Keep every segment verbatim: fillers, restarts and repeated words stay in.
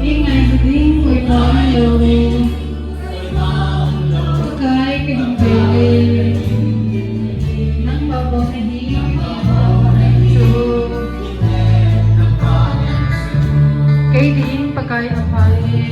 Ingai ding koima umlou. Pakai kahung vele. Nang babo nahi. Kei ding Pakai apha e.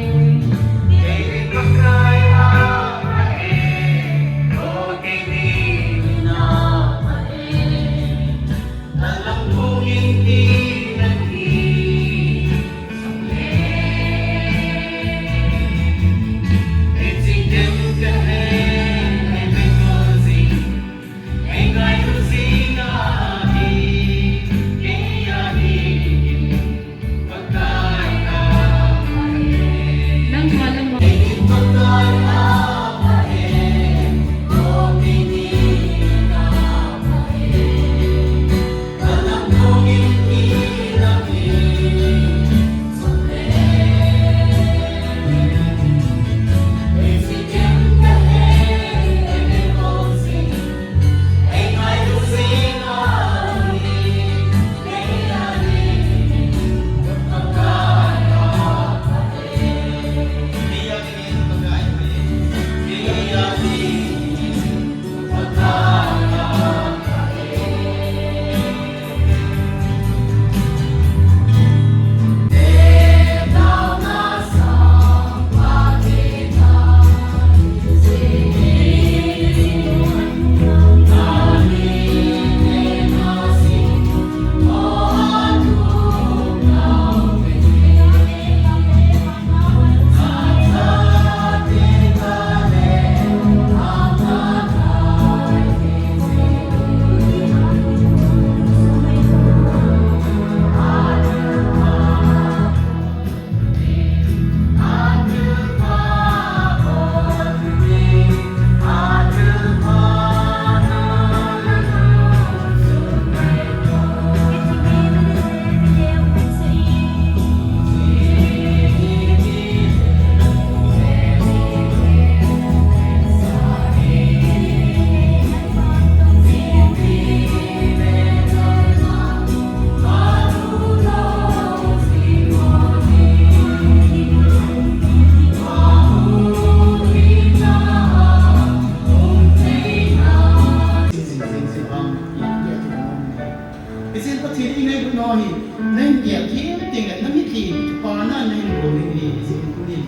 Pathen i ngailutna hi, na hin gel thei teng le, na mitlhi kipana na hin bol ding ahi, hijeh in tunin.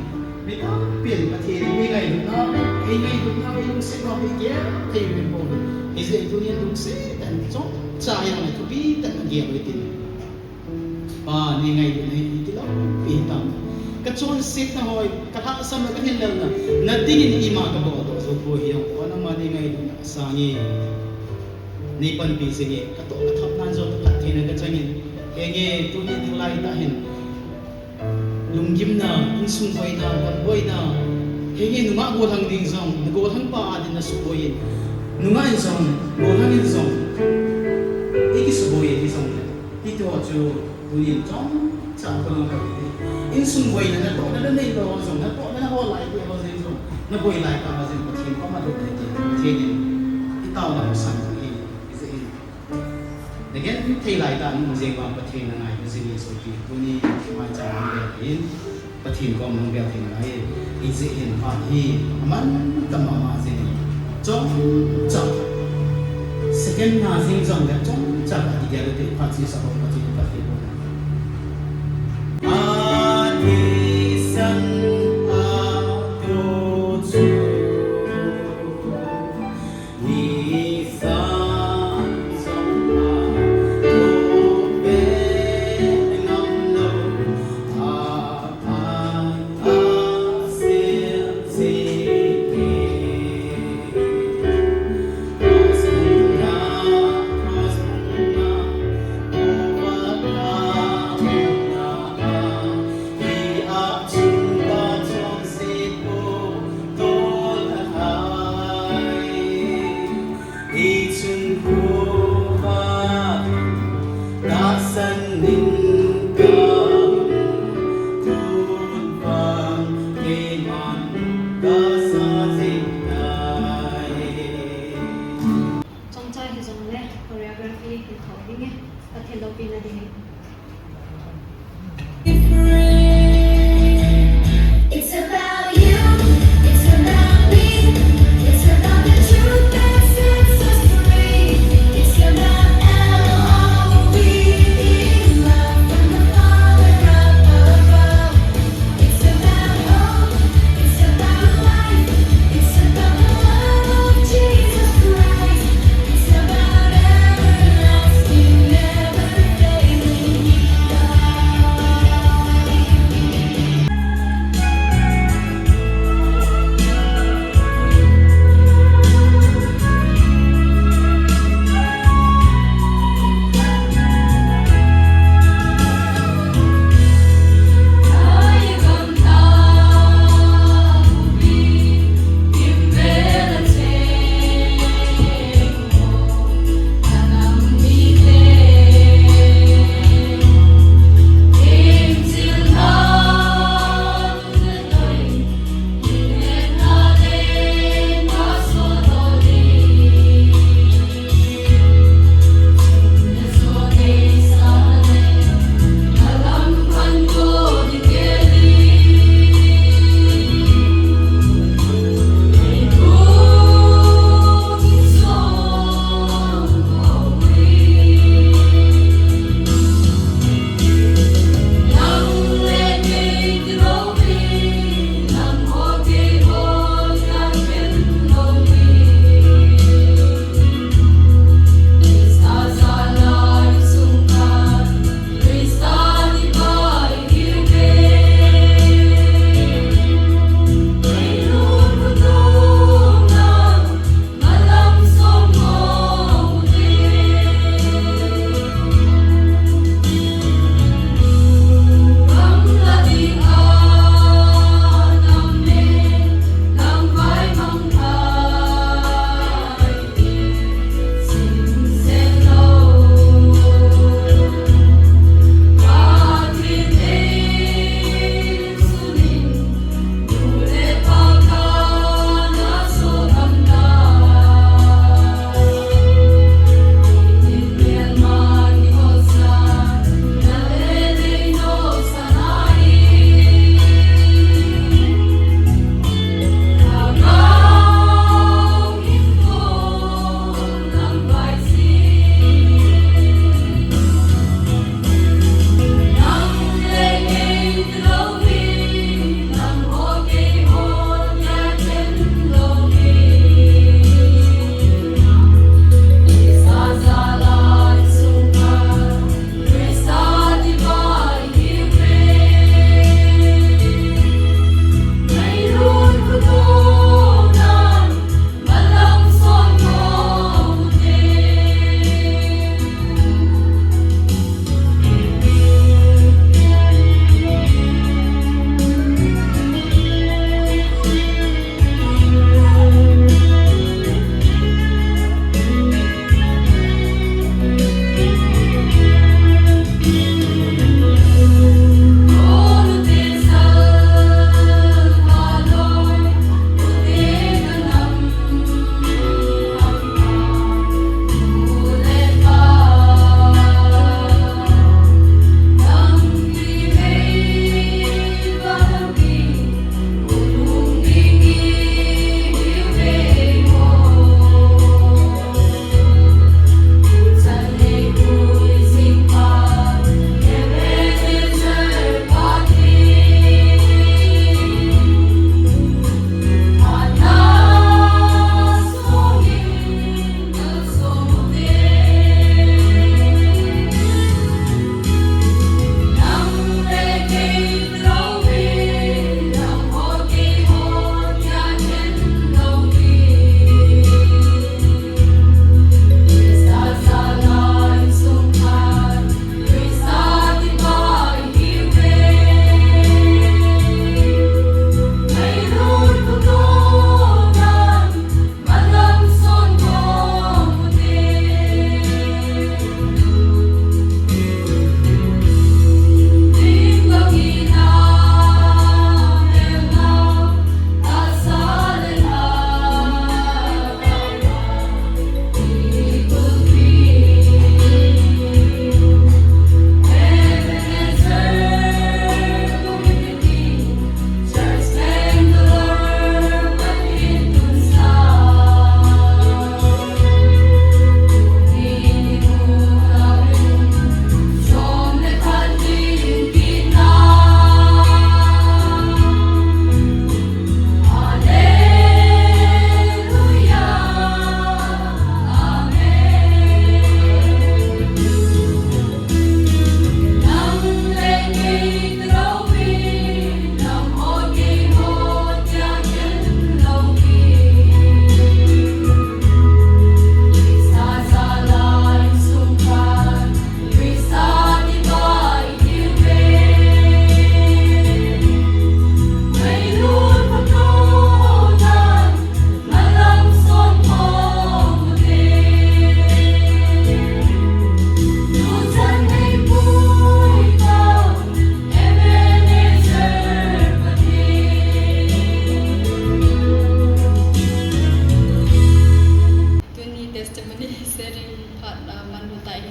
Mi tampin Pathen i ngailutna, i ngailutna, i lungsetna hi gel thei uvin bou. Hijeh in tunin lungset tah in chomcha jong le thupi tah in gel u hitin. Pa, nei ngailutna hi iti lou pi hitam. Ka chonsetna hoi, ka lhahsamna, ka hinlelna, na dingin ima ka boldoh jou poi, hijong, o nangma nei ngailutna sangin nei panpi jingin, ka toh ka thapna jong ka phattheina ka changin, henge, tuni ding lai tah hin lunggimna, insung boina, gam boina, henge, nungah gollhang ding jong, na gollhang pa a ding na suboi in, nungah in jong, gollhang in jong, i kisuboi in jong, hiti ho chu tunin chomcha ka lang ka ti. Insung boina natohna nanei lou jong, natohna nahol lai teng ho jeng jong, naboi lai tah jeng, Pathen koma lhut ding ti, Pathen in i taona u san ding ahi, hijeh in. Na genthei lai tah in um jeng vang Pathen na ngai u jing e sopi, tuni maicham in Pathen kom nung bel thei nalai. Hijeh in phat hi amantam mama jing in. Chomcha. Second na jing jong le chomcha ka ti gel te phat si sa ho ka ti ka ti ko. Athisan a to chu. Hi thou ding e, Pathen loupina ding e.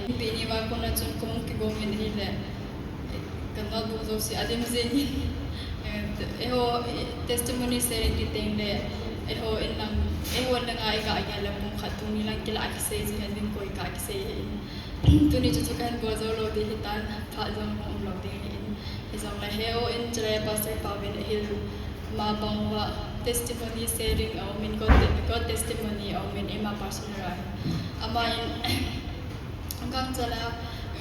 Ipi ni va kona chun kong kigong in ahile, ka notebook jouse adim jing in. Eh, eiho, eh, testimony sharing ti teng le, eiho in lang, eiho in lang a i ga, i ga le pung khat tung ni lang kila a kisei jing in, koi ka kisei in. Tuni chu chu kan bol jou lou ding hitan, phat jong hung um lou ding in. Hijongle eiho in chule pastor pa vin ahil ma bang uva testimony sharing a um in, God, God testimony a um in, eima personal a. Ama in Gangchal a,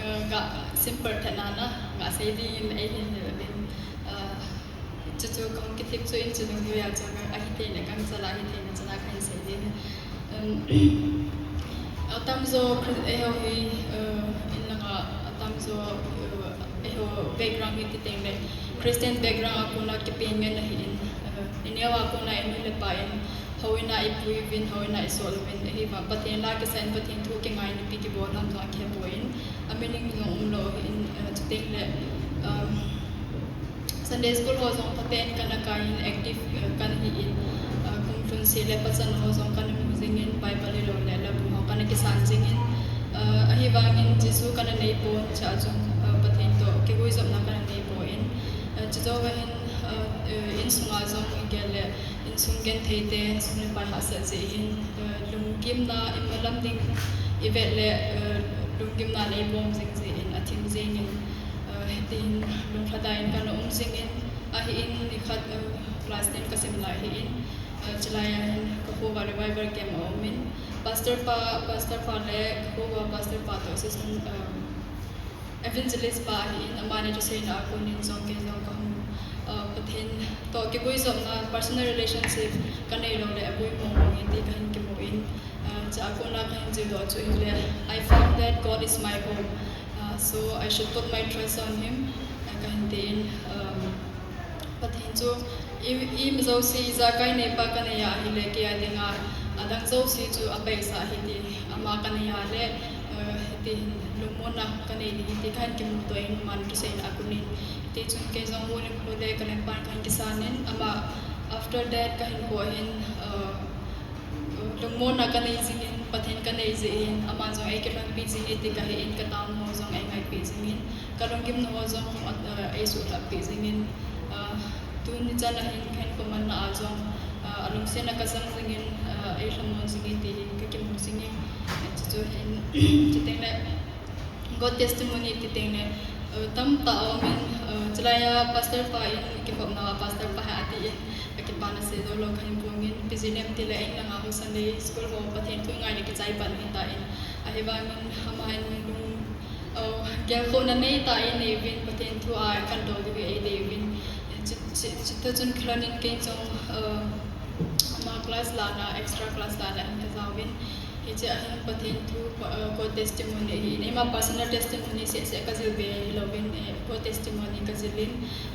eh, ga simple thet na na, ga sei ding in eihin hil uvin, eh, chu chu kong kithip chu in chu nung ya chu ga ahi thei na gangchal a ahi thei na chu na kahin sei ding. Um, atam jo Chris-, eiho hi, eh, in langa atam jo, eh, eiho background hi ti teng le Christian background a kona kipen ngen ahi in, eh, i neo a kona i nu le pa in, houin a i pui uvin, houin a i sol uvin, ahivang Pathen la kisa in Pathen thu kingai in ipi kibol ham jong akihepoi in, a meaning jong umlou ahi in, eh, chuteng le, um, Sunday school ho jong phaten kana kai in active, eh, kana hi in, eh, kum lhun seh le pachan ho jong kana mu jing in, Bible hilou le labu ho kana kisan jing in, eh, ahivang in Jesu kana nei pon cha chun, eh, Pathen toh kiguijopna kana nei pon, eh, chujou va hin, eh, eh, insung a jong igel le, insung genthei te, sum le pai hahsat jeh hin, eh, lunggimna, imalam ding, i vet le, eh, lunggimna nei bom jing jeh in, athim jing in, eh, hiti hin lunglhada in kana um jing in, ahi in, nikhat, eh, class ten kasim lai ahi in, eh, chulai a hin ka kho uva revival camp a um in, pastor pa, pastor pa le ka kho uva pastor pa toh assistant, eh, evangelist pa ahi in, amani thuseina a kon in jong kei jong kahung, uh, Pathen toh kiguijopna personal relationship kanei lou le aboi mong mong in ti kahin kimu in, uh, cha a kona kahin jildoh chu hile, I found that God is my hope. Uh, so I should put my trust on Him. Uh, kahin ti in, um, Pathen chu i, i jouse ijakai neipa kanei a ahile kei a dinga, adang jouse chu apaisa ahi ti. Ama kanei a le, eh, hiti hin lungmonna kanei ding ahi ti kahin kimuto in, amani thuseina a kon in. Tichun kei jong houin kho le ka lengpan kahin kisan in, ama after that kahin kho hin, eh, lungmonna kanei jing in, Pathen kanei jeh hin, aman jong eikilhonpi jing e ti kahe in, ka taona ho jong eingaipi jing in, ka lunggimna ho jong, eh, eisuhlhappi jing in, eh, tuni chan a hin kahin khomanna a jong, eh, alungset a kajang jing in, eh, eilhamon jing e ti hi kakimu jing e, eh, chuchu hin, chuteng le, God testimony ti teng le, eh, tamtah a um in, eh, chulai a pastor pa in kikhopna a pastor pa hi ati in, akipana seijou lou kahin phong in, ipi jeh ham itile in langa ho Sunday school ho Pathen thu ngai le kichai pan ahitan, ahivangin ama in lung, eh, gelkhohna neitah in eineiyuvin, Pathen thu a khantou diu hi eideiyuvin, chu, chu, chutoh chun kilhon in kei jong, eh, ama class lana, extra class lana hin kajaovin, hiche a hin Pathen thu, eh, God testimony hi in, eima personal testimony seh seh kajil be hilouvin, eh, God testimony kajil in,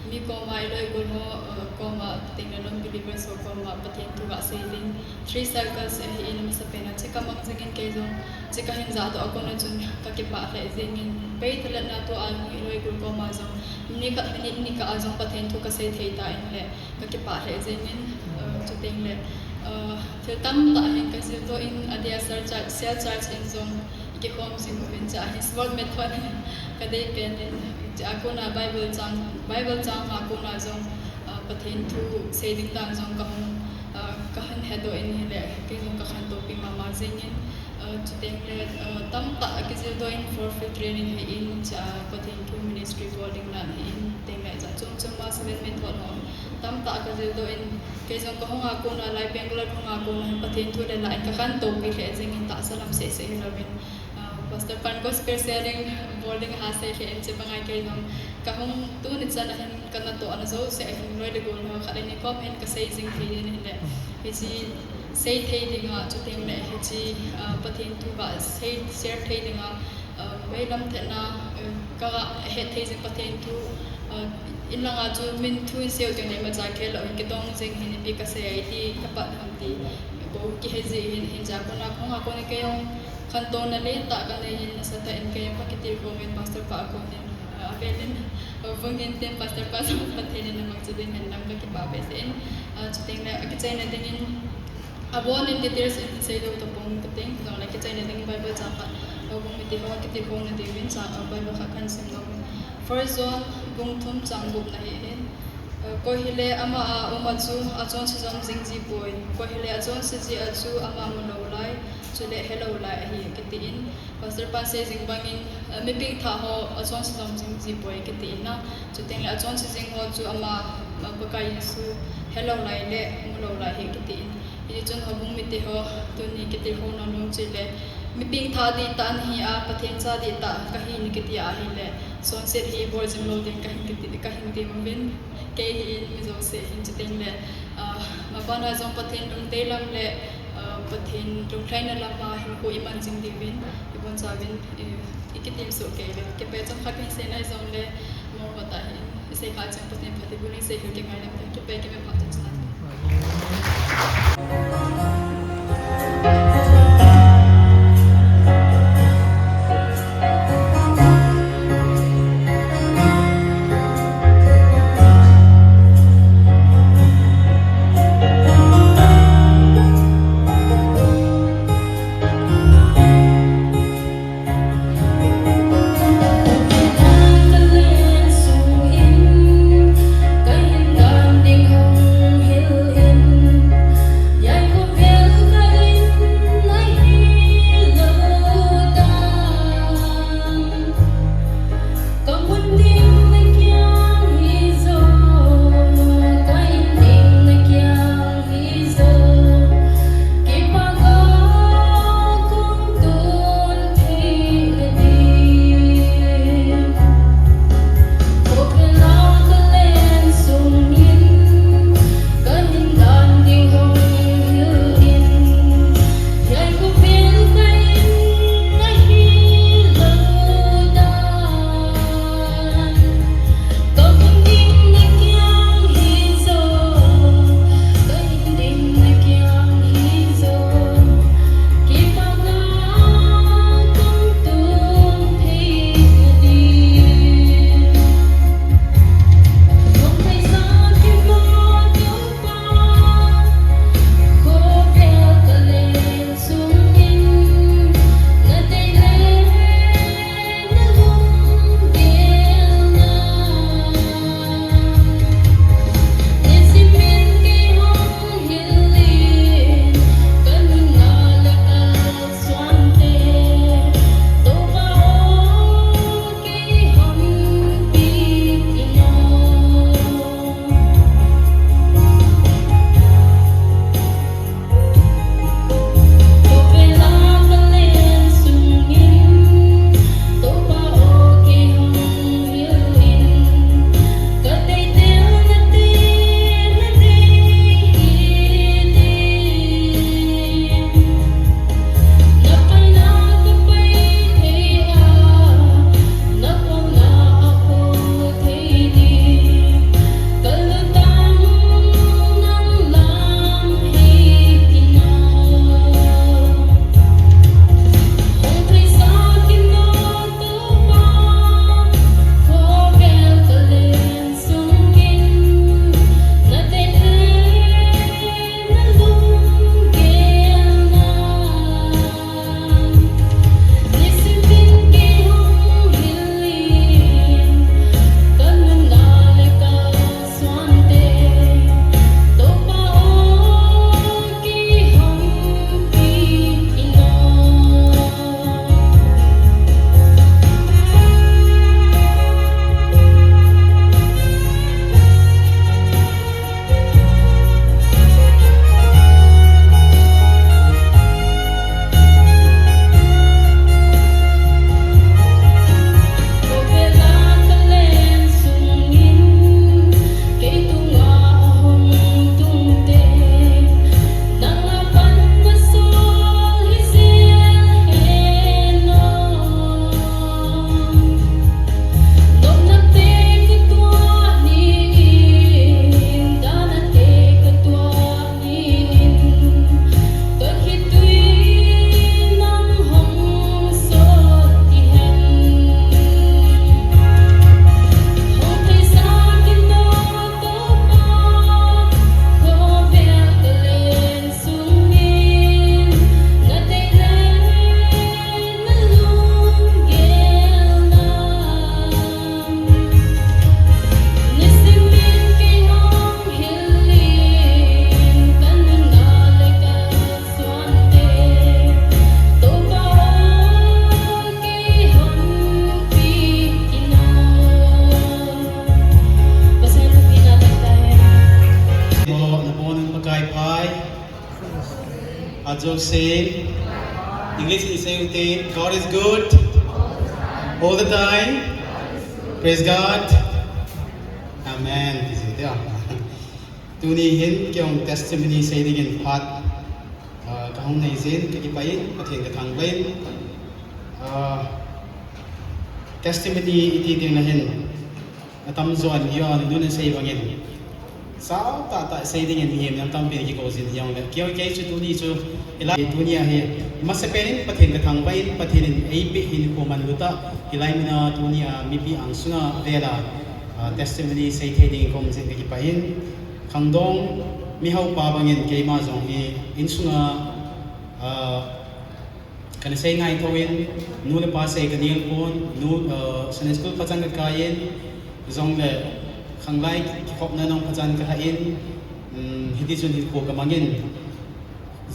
mi koma, iloi igol ho, eh, koma, teng le non-believers ho koma Pathen thu gasei ding, three circles ahi in, amasapen a hiche kamang jing in kei jong, hiche kahin jahdoh a kona chun kakipah lheh jeng in, bei thaletna tua iloi igol koma jong, nikhat, ni, nikhat a jong Pathen thu kasei thei tan le, kakipah lheh jeng in, eh, chuteng le, eh, thil tamtah hin kajildoh in, adeh a cell charge, cell charge in jong ikikhom jing uvin, hiche a hin sport method kadei pen in, hiche a kona Bible chang, Bible chang a kona jong, eh, Pathen thu sei ding dan jong kahung, eh, kahin hedoh in ahile, kei jong kakhantou pi mama jeng in, eh, chuteng le, eh, tamtah kijildoh in four field training ahi in, hiche a Pathen thu ministry bol ding dan ahi in, teng le hiche a chom chom a seven method ho tamtah kajildoh in, kei jong kahung a kona, lai Bangalore hung a kona hin Pathen thu le la in kakhantou pi lheh jeng in, tahsa lam seh seh hilouvin, ah, pastor pan gospel sharing bol ding ahasei lheh in, hiche banga kei jong kahung tuni chan a hin kanatohna jouse a hin loi le gol ho khat le ni kom hin kasei jing thei in ahile, hiche sei thei dinga, chuteng le hiche, ah, Pathen thu gasei share thei dinga, ah, veilam thetna, ah, kahet thei jing Pathen thu, ah, in langa chu min thu in seiu teng le imacha khel lou hin kidong jeng hin ipi kasei a iti kapat ham ti bou kihe jeh hin, hiche a kona kahung a kona kei jong khantouna lentah kanei in, nasatah in kei jong kakitilkhou in pastor pa a kon in, ah, avel in, ah, vang in tin pastor pa jong Pathen in amangcha ding hen lang kakipah behseh in, ah, chuteng le akichaina dingin, abon in details in seilou tapong kating, jongle kichaina dingin Bible chang khat, Bung mite ho kiti ho na diuvin cha, uh, Bible khat kahin sim nom. First John bung thum chang gup na hi hin. Uh, koi hile ama a um a chu achonse jom jing ji poi. Koi hile achonse ji a chu ama mu lou lai, chule he lou lai ahi kiti in. Pastor pan sei jing bangin, uh, mi pengthah ho achonse jom jing ji poi kiti in na. Chuteng le achonse jing ho chu ama, uh, Pakai Jesu he lou lai le mu lou lai ahi kiti in. Hichun houbung mite ho, tuni kiti ho nom nom chu le, mi pengthah dihtah nahi a, Pathen cha dihtah kahi na kiti ahile, chonset hi bol jing lou ding kahin kiti, kahin ti uvin, kei hin mi jouse hin chuteng le, ah, maban a jong Pathen lungdei lam le, ah, Pathen lunglhaina lam a hinkho iman jing diuvin, ibon chauvin, i, ikitepso kei le, kipe chomkhat kahin sei nai jongle, mo khat ahin. Isei kha chang Pathen phatthei boh in sei hiu, kingai lam tah, kipe kipe pha chang chang. So say, English in say, "God is good all the time. Praise God." Amen. Tuni hin kei jong testimony sei dingin phat, ah, kahung nei jin, kakipah in, Pathen kathangvah in. Ah, testimony iti ding le hin, atamjon, io, nunun asei bangin, sao tahtah sei dingin mihem tampi kikou jin hijongle, kei, kei chu tuni chu hilai tuni a hi, masapen in Pathen kathangvah in, Pathen in eipeh hinkho manlu tah, hilai muna tuni a mipi angsunga vela, ah, testimony sei thei dingin kaum jin, kakipah in. Khangdong mihaopa bangin keima jong hi insunga, ah, kana sei ngai thouvin, nu le pa sei kanel pon, nu, ah, Sunday school phachan kakai in, jongle khanglai kikhopna jong phachan kalha in, um, hitichun hinkho kamangin,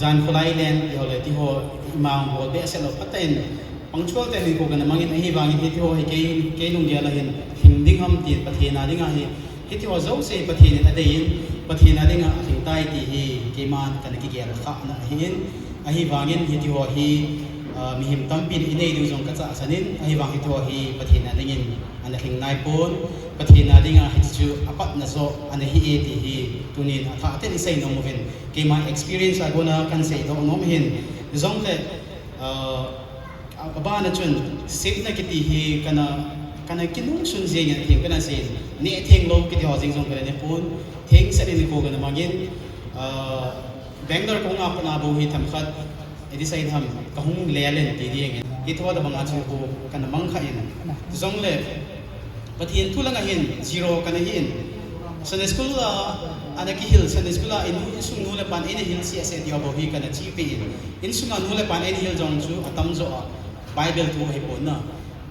jan kholai len, ihole tiho, ima hol behseh lou phatah in, punctual tah in hinkho kana mangin, ahivangin hitiho hi kei, kei lunggel a hin, hing ding ham tin, Pathen a dinga hi, hitiho jouse Pathen in adeiyin, Pathen a dinga ahing tai ti hi, keiman kana kigel khahna ahin, ahivangin hitiho hi, ah, mihem tampin inei diu jong kachahsan in, ahivang hitiho hi Pathen a dingin ana hing naipon, Pathen a dinga hitichu apatna joh ana hi e ti hi, tunin athah tah in isei nom uvin, keima experience a kona kahin seidoh nom ahin, jongle, ah, abana chun, setna kiti hi kana, kana kinungsun jengin, theng kana sei, neh theng lou kiti ho jeng jong kana ne pon, thengset in hinkho kana mangin, ah, Bangalore kahung a pat a bou hi themkhat, iti sei ham, kahung lel in ti dingin, hitiho tobanga chu hinkho kana mang kha in, jongle, Pathen thu langa hin zero kana hi in. Sunday school a, ana kihil, Sunday school a inu, insung nu le pan eina hil sese tiho bou hi kana chepi in. Insunga nu le pan eina hil jong chu atamjo a Bible thu ahipon na.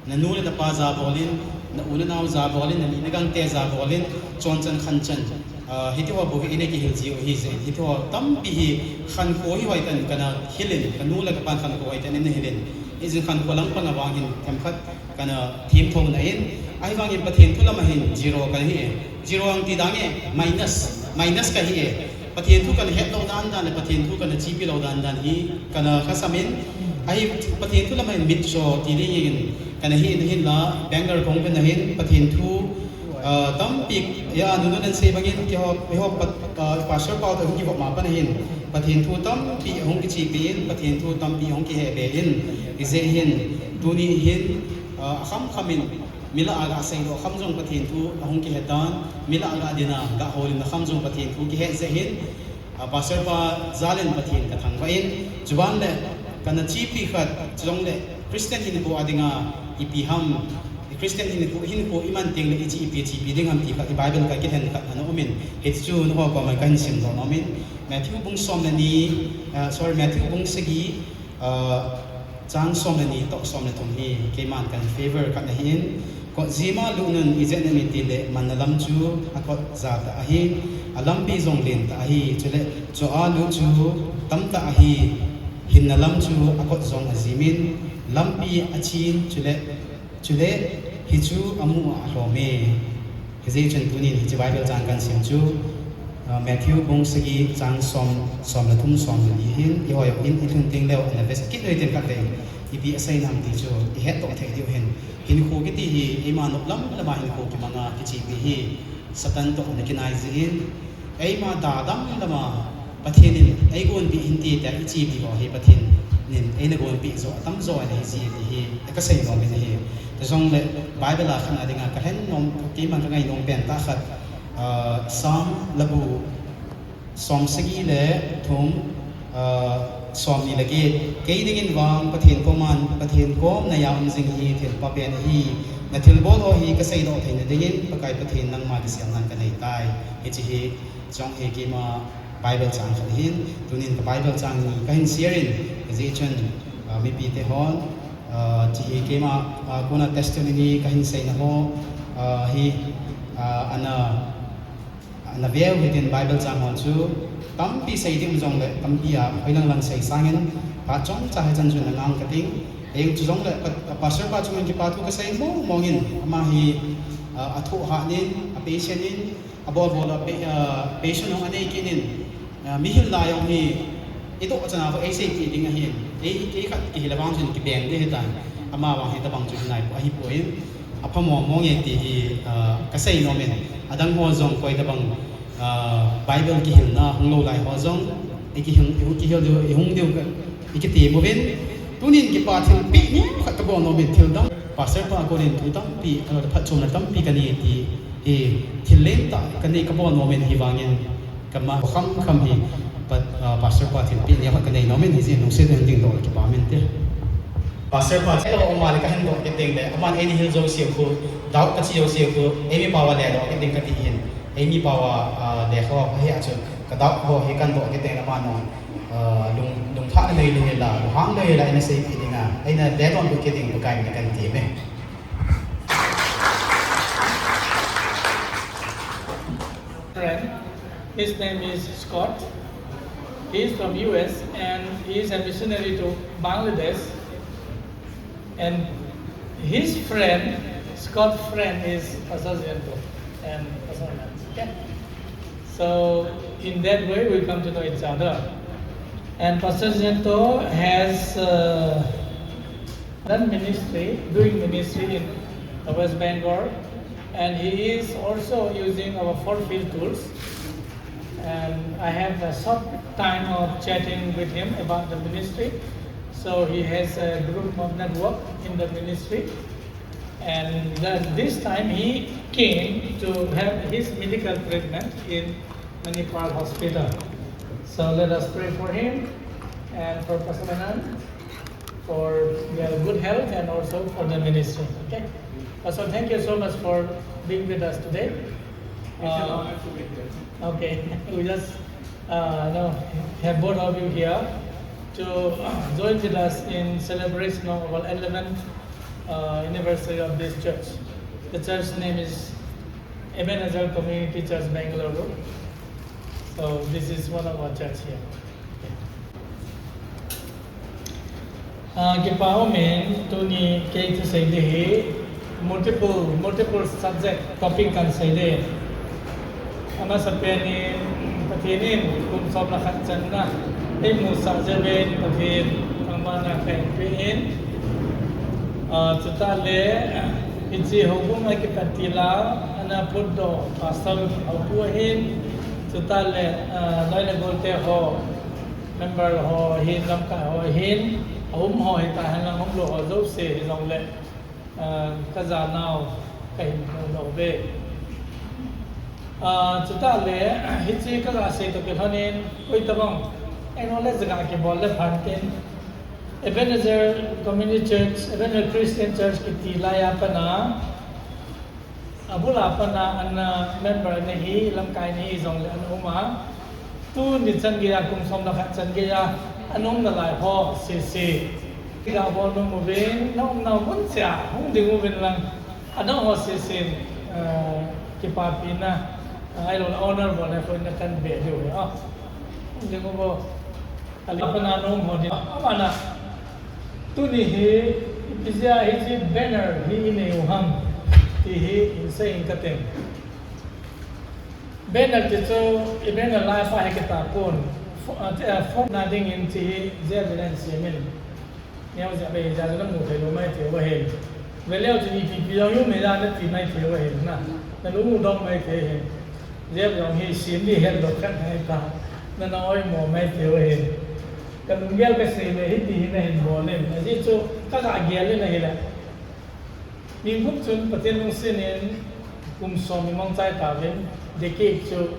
Nanu le napa jabol in, na u na nao jabol in, nalih nagangte jabol in, chonchan khanchan, ah, hitiho bou hi eina kihil jiu ahi jeh in. Hitiho tampi hi khankho hi hoitah in kana hil in, kanu le kapan khankho hoitah in eina hil in. Hijeh in khankho langpang a vang hin themkhat kana themtho na in, ahivangin Pathen thu lama hin zero kana hi e. Zero ang ti dang e, minus, minus kahi e. Pathen thu kana het lou dan dan le Pathen thu kana chepi lou dan dan hi kana lhasam in, ahi Pathen thu lama hin mitcho ti dingin kana hi in, hinla Bangalore kahung pen a hin Pathen thu, ah, tampi, ya, nunun asei bangin, keiho, keiho pat, ah, Pastor pa toh hung kivop ma pat a hin Pathen thu tampi ahung kichepi in, Pathen thu tampi ahung kihe be in, hijeh hin, tuni hin, ah, akham kham in, mi lah a gasei doh kham jong Pathen thu ahung kihe tan, mi lah a gadin a, gahoulimna kham jong Pathen thu kihe jeh hin, ah, Pastor pa jal in Pathen kathangvah in, chuban le kana chepi khat, chujongle Christian hinkho a dinga ipi ham, Christian hinkho, hinkho iman teng le iche ipi chepi ding ham ti khat, i Bible kakilhen khat ana um in, hiti chu nangho koma kahin simdoh nom in, Matthew bung som le ni, ah, sorry, Matthew bung sagi, ah, chang som le ni toh som le thum hi keiman kahin favor khat ahin, kot jima lut un ijeh inem itile manna lam chu akot ja tah ahi, alampi jong len tah ahi, chule chua lut chu tamtah ahi, hinna lam chu akot jong ajim in, lampi achin, chule, chule hichu amu a alhom e. Hijeh chun tunin hiche Bible chang kahin sim chu, ah, Matthew bung sagi chang som, som le thum, som le li hin, eiho joh in ilhun teng leu ana vekit u hitin khatvei, ipi asei nam ti chu ihetdoh thei diu hin. Hinkho kiti hi eima noplam lama hinkho kimanga kichepi hi Satan toh ana kinai jeh in, eima dadam lama Pathen in eigonpeh hinte tia ichepi ho hi Pathen in eina gonpeh joh atamjo ana hiji ti hi kasei nom in ahi. Chujongle Bible a khan a dinga kalhen nom, keiman kangai nom pen tah khat, ah, Psalm labu som sagi le thum, ah, som ni le get. Kei dingin vang Pathen koman, Pathen kom neiya um jing hi thilpha pen ahi. Nathilbol ho hi kaseidoh theina dingin Pakai Pathen nangma kiselnan kanei tai. Hiche hi jong hi keima Bible chang khat ahin, tunin ka Bible chang ni kahin share in, hijeh chun, ah, mipite hon, ah, hiche hi keima, ah, kona testimony kahin seina ho, ah, hi, ah, ana, ana veu hitin Bible chang hon chu tampi sei ding jongle tampi a hoilang lang sei sangin phat chomcha hichan chun na ngang kating. Hijeng chu jongle pa, pastor pa chunga kipathu kasei mong mong in, ama hi, ah, athoh hat in, a patient in, abolbol a pa, ah, patient jong anei kit in, ah, mihil lai jong hi Eidoh chana ho eiseipeh ding ahin. Ei, ei khat kihil a vang chun kibeng ding ahitan. Ama vang hitabang chu hinai po, ahipoi. Apha mong mong e ti hi, ah, kasei nom in. Adang ho jong koi tabang, ah, Bible kihilna hung lou lai ho jong. Ikihil, ikihil diu, ihung diu ka, ikiti uvin. Tunin kipa thilpeh ni khat kabol nom in thil dang. Pastor pa konin thu tampi, ah, phatchomna tampi kanei ti, eh, thil lentah kanei kabol nom in hivangin. Kama kham kham hi, pa, ah, Pastor pa thilpeh ni khat kanei nom in, hijeh in lungset in dingdoh le kipah in te. Pastor pa, chelo ama le kahin doh kit ding le, aman eini hil jouse khu, doubt kachi jouse khu, eimi pao a ledoh kit ding kati hin, eimi pao a, ah, lekha ho hi a chu, ka doubt ho hi kahin doh kit ding le ama nung, ah, lung, lungthah na nei le la, lunghang le la, eina seipeh ding a, eina ledoh kit ding Pakai in kahin ti me. Friend. His name is Scott. He is from U S and he is a missionary to Bangladesh. And his friend, Scott's friend, is Pastor Jento and Pastor Anand. Okay? So, in that way, we come to know each other. And Pastor Jento has, uh, done ministry, doing ministry in the West Bengal, and he is also using our four field tools. And I have a short time of chatting with him about the ministry. So he has a group of network in the ministry. And then this time he came to have his medical treatment in Manipal Hospital. So let us pray for him and for Pastor Anand for their good health and also for the ministry. Okay? Pastor, thank you so much for being with us today. It's an Uh, honor to be here. Okay. We just, uh, you know, have both of you here to, uh, join with us in celebration of our eleventh, uh, anniversary of this church. The church name is Ebenezer Community Church, Bangalore. So this is one of our church here. Ah, kipa umin, tuni kei thusei ding hi multiple, multiple subject topic kahin sei ding. Amasapen in Pathen in kum som le khat channa eimusah jeh uvin Pathen thangvahna kahin pe in. Ah, chutah le, hiche houbung a kipat til a ana potdoh pastor ho pu ahin, chutah le, ah, loi le golte ho, member ho hin, lamkai ho hin, aum ho hita henlang, umlou ho jouse hijongle, ah, kajanau kahin phongdoh uve. Ah, chutah le, hiche kaga sei toh kilhonin, koi tabang, acknowledge ga kibol le phan tin, Ebenezer Community Church, Ebenezer Christian Church kiti laiya pat a, abul a pat a ana member ana hi, lamkai ana hi jongle ana um a, tuni chan geiya, kum som le khat chan geiya ana umna lai ho sese. Kiga bol nom uvin, na umna mun cheh a hung ding uvin lang, adang ho sese, eh, kipapina, eh, ahilou le honor bolna koi na kahin be diu ahi. Hung ding uvo. Alipana nom ho ding. Amana. Tuni hi, ipi jeh a hiche banner hi inei u ham ti hi hin sei inge kati. Banner ti chu, i banner lai pa hi kita pon. Fo-, ah, te, ah, phone na dingin hiche hi jeh a hin semin. Neo jeh a bei jeh a namu thei lou maithei u ahin. Veleu chu ipi ipi jong um hih a nati maithei u ahin na. Nalung u dong maithei ahin. Jep jong hi sem ding hetdoh khat ngai ta. Nana oimo maithei u ahin. Ka lunggel kasei le hiti hin nahin bol in. Ajeh chu kaga gel in ahile. Ningkum chun Pathen lungset in kum som imangchai tauvin. Decade chu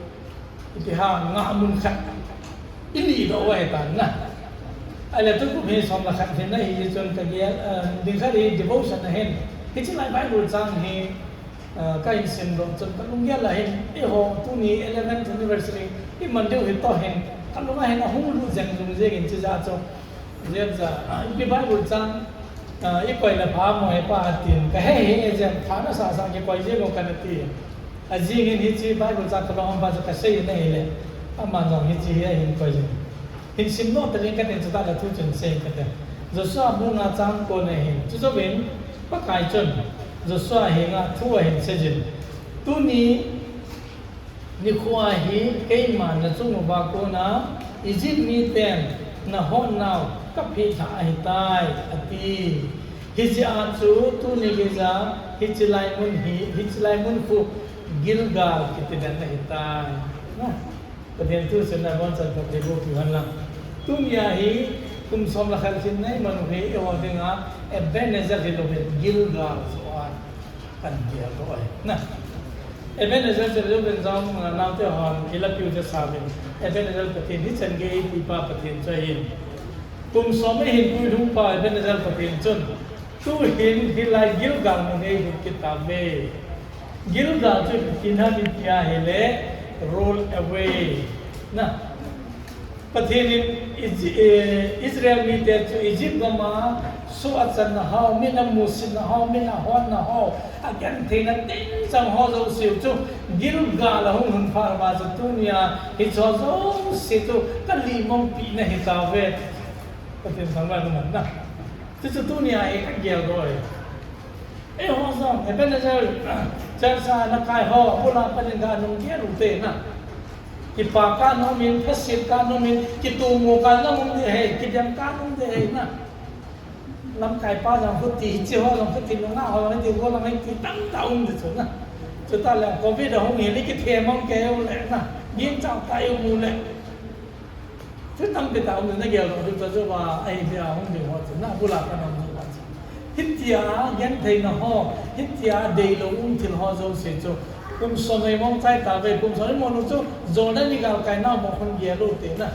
ipi ham nga mun khat. Ilih doh u ahitan na. Ahile tukum hi som le khat hin ahi chun kagel, eh, ding khat hi devotion ahin. Hiche lai Bible chang hi, eh, kahin simdoh chun kalunggel a hin, eiho tuni eleventh anniversary iman diu hi toh hin, kalung a hin ahung lut jeng jeng jeng in chujeh chun. Jep jeh a, ipi Bible chang, ah, ikoi le pha mo hepa atin, kahe hih e jeh a, pha nasah sah kikoi jeng u kana ti. Ajing in hiche Bible chang kalung ham pa chu kasei in ahile, aman jong hiche hi ahin koi jing. Hin simdoh taleng katin chutah le thu chun sei kate. Joshua bung nga chang ko na hin, chujouvin, Pakai chun, Joshua henga thu ahin seijin. Tuni, nikho a hi keiman nachung uva kona Egypt miten nahon nau kapeh lha ahitai, ati. Hiche a chu tuni geija hiche lai mun hi, hiche lai mun khu Gilgal kiti dan ahitai. Pathen thu chun abonchan phatthei boh piu hen lang. Tunia hi kum som le khat hin nai man u hi eiho dinga Ebenezer hilouvin Gilgal joh a kan geldoh ahi. Ebenezer chu Reuben jong, naote hon ilapiu chu sauvin. Ebenezer Pathen hichan gei eipuipa Pathen chu ahin. Kum som eihin puilhungpa Ebenezer Pathen chun tuhin hilai Gilgal mun hi eilhut kit tauve. Gilgal chu ipi tina ham tia ahile, roll away. Pathen in Israel mite chu Egypt gam a soh achanna ho, min amusitna ho, min ahonna ho, agentheina tengchang ho jouse chu Gilgal ahung lhun phat uva chu tunia hicheho jouse chu kalihmangpina hitauve. Pathen thangvah in umhen. Chuchu tunia hi kageldoh e. Eiho jong Ebenezer church a nakai ho, abul a pat in ga nunggel ute na. Kipa kanom in, phaset kanom in, kitomo kanom um ding ahi, kidem kanom ding ahi na. Lamkaipa jong khuti, hicheho jong khuti, nungah ho jong khuti, golang khuti tamtah um ding chu na. Chutah le covid ahung hile kithem mang kei u le na. Gingchang tah i um u le. Chu tampi tah um ding nageldoh diu chu, Job a ahi dia hung ding ho chu na, abul a pat in um ding ho chu. Hitia gentheina ho, hitia deilou um thil ho jouse chu kum som eimong chai tauve, kum som eimong lou chu Jordan igalkai nau bang khun gel ute na.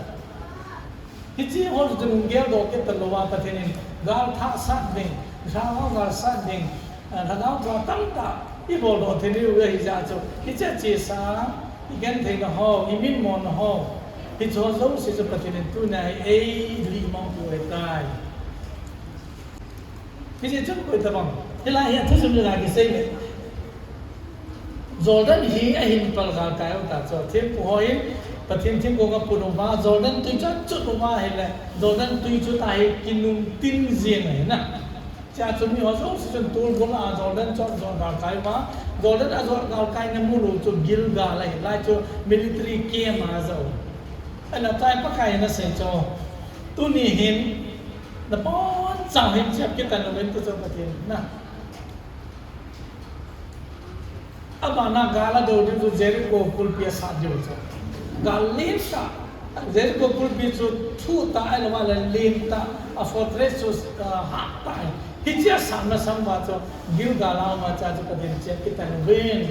Hicheho chu nunggeldoh kit talouva Pathen in gal thah sat ding, lhagao gal sat ding, lhagao thua tamtah iboldoh thei diu ahijeh chun, hiche achesa, igentheina ho, iminmona ho, hicheho jouse chu Pathen in tunia hi eilihmangpiu ahitai. Hiche chun koi tabang, hilai hi athusim le la kisei le. Jordan hi ahin pal galkai u ta chu, thempu hon Pathen themgong aput uva, Jordan twi chu achot uva ahile, Jordan twi chu tah hi kinungtin jeng ahi na. Chea chu miho jouse chun tolbul a Jordan chu ajot galkai uva, Jordan ajot galkaina mun u chu Gilgal ahi, lai chu military camp a ajah u. Ahile chai Pakai in asei chu, tuni hin nabonchauvin chep kitan uvin ti chu Pathen na. Abana gal adou diu chu Jericho kulpi asat diu chu. Gal lentah, Jericho kulpi chu thuh tah ahilouva le lentah, a fortress chu, ah, hattah ahi. Hiche asat masang uva chu Gilgal a um a chea chu Pathen chep kitan uvin.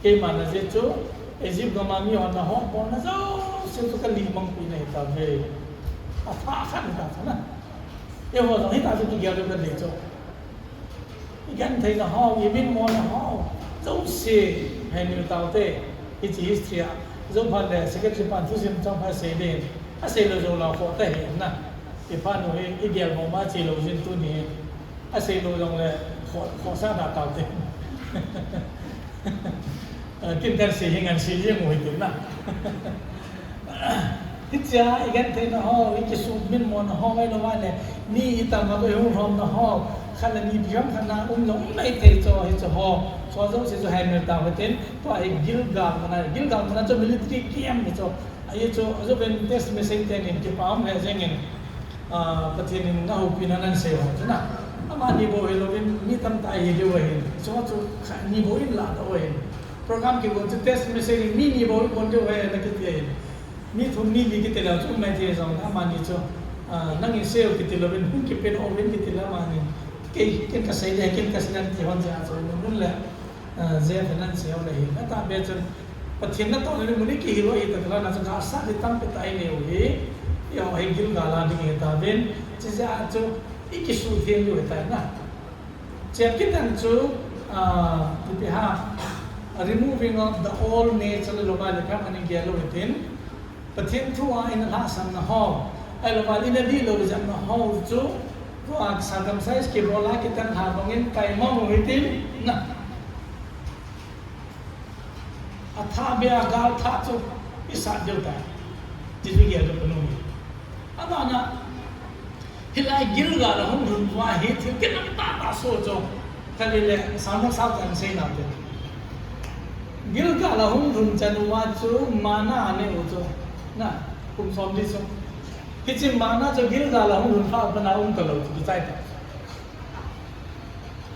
Keima najeh chu Egypt gam a mihon nahotbolna jouse chu kalihmangpina hitauve. Athah khat hita chu na. Eiho jong hita chu kigel diu kadei chu. Igentheina ho, iminmona ho jouse heimil taute. Hiche history a, jong phat le secretary pan thusim chang phat sei ding, aseilou jong la khoh ta hi na. Iphat u hi igel mong ma chelou jin tuni. Aseilou jongle khoh, khohsah da taute. Kin kansei hi ngansei jeng u hitin na. Hichea igentheina ho, ikisuh minmona ho, ahilouva le mi itam a ihung lhomna ho, khat le ni biham khat na um jong um maithei chu hicheho, chu jouse chu heimil tauhitin, tua hi Gilgal muna, Gilgal muna chu military camp hi chu, ahi chu, ajouvin text message tenin kipa um lheh jengin, ah, Pathen in ahoupina ahin sei ho chu na. Amani bou hilouvin mi tamtah ihi diu ahin, chu chu khat ni bou in lahdoh u ahin. Program kigon chu text message in mi ni bou in kon diu ahi na kiti ahin. Mi thum mi li kiti leu chu um maithei jong le amani chu, ah, nangin seiu kiti louvin, hung kipen uvin kiti le amani, kei, ken kasei le, ken kasei le ti hon jeh a chu, nun le, ah, jeh a ahin sei u le hin. Atahbeh chun, Pathen natohna le mun ikihil u ahi tah le na chu gasat ding tampi tah inei u hi, eiho hi Gilgal a ding ihi tauvin, chujeh a chu ikisuhtheng diu ahitai na. Chep kitan chu, ah, ipi ham, removing of the old nature le lou ba le pha manin gel lou hitin, Pathen thu a ina lhahsamna ho, ahilou ba ina dihlou jepna ho chu, tua circumcise kibol a kitan lha bangin kaimang u hitin na. Athahbeh a gal thah chu isat diu tai. Ti chu gel diu kanom e. Abana, hilai Gilgal a hung lhun uva hi thil kinam tahtah soh chu, khat le le, samnak sao kan sei nau te. Gilgal a hung lhun chan uva chu manna anei u chu, na, kum som li chu. Hiche manna chu Gilgal a hung lhun phat a pat a um talou chu kichai ta.